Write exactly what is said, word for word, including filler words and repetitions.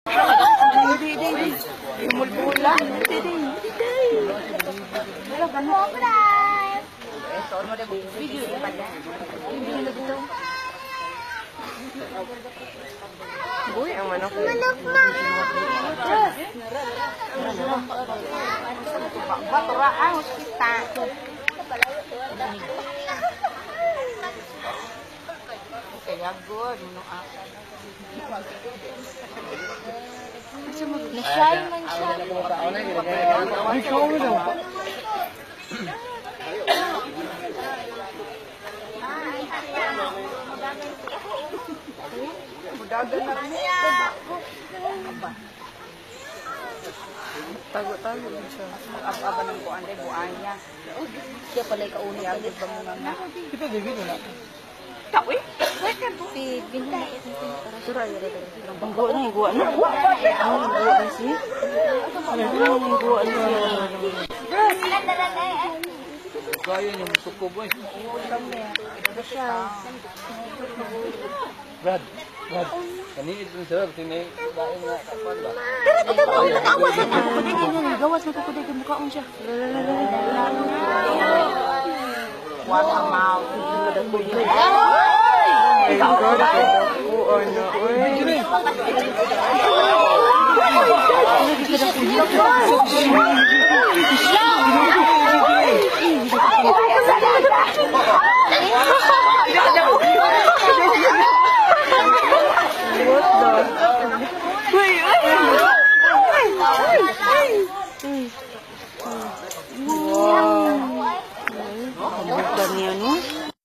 Bui yang mana? Manok, Mak. Bak-bak orang hospital. Kayak gue, menurut aku. Tagut-tagut macam. Apa-apa nang buat anda buat ayah. Siapa lagi kau ni? Kita jadi tu nak. Tak weh. Weh kan tu. Si bintang. Surah ya. Gua ni, gua ni. Gua ni sih. Gua ni. Kau yang cukup weh. Brad, Brad. Ini itu sebab sini. Kita tahu, kita tahu. Gawas nak aku dia buka unca.